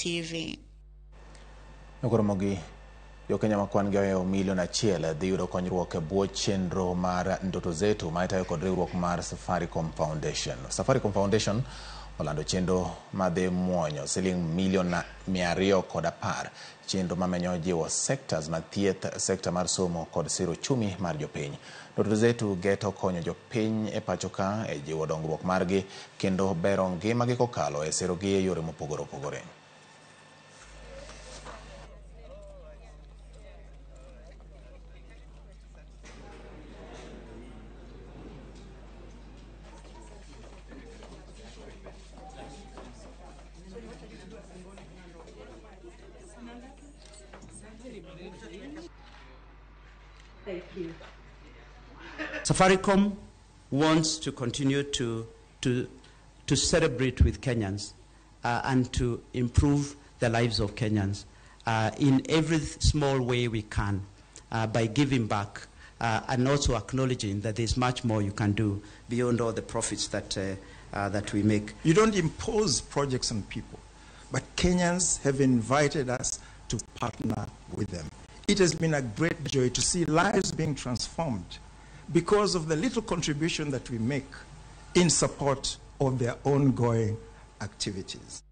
TV. Nokoromogi jokenya ma kwan gi ohewo milion 1 dhi yudo konyruok e bwo chenro mar Ndoto Zetu ma itayo kod riwruok mar Safaricom Foundation. Safaricom Foundation olando chenro madhi muonyo siling milion 210, chenro mamenyo jiwo sectors mag thieth, sekta mar somo kod siro uchumi mar jopiny. Ndoto Zetu geto konyo jopiny e pacho ka e jiwo dongruok margi kendo bero ngimagi kokalo e sirogi e yore mopogore opogore. Thank you. Safaricom wants to continue to celebrate with Kenyans and to improve the lives of Kenyans in every small way we can by giving back and also acknowledging that there's much more you can do beyond all the profits that, that we make. You don't impose projects on people, but Kenyans have invited us to partner with them. It has been a great joy to see lives being transformed because of the little contribution that we make in support of their ongoing activities.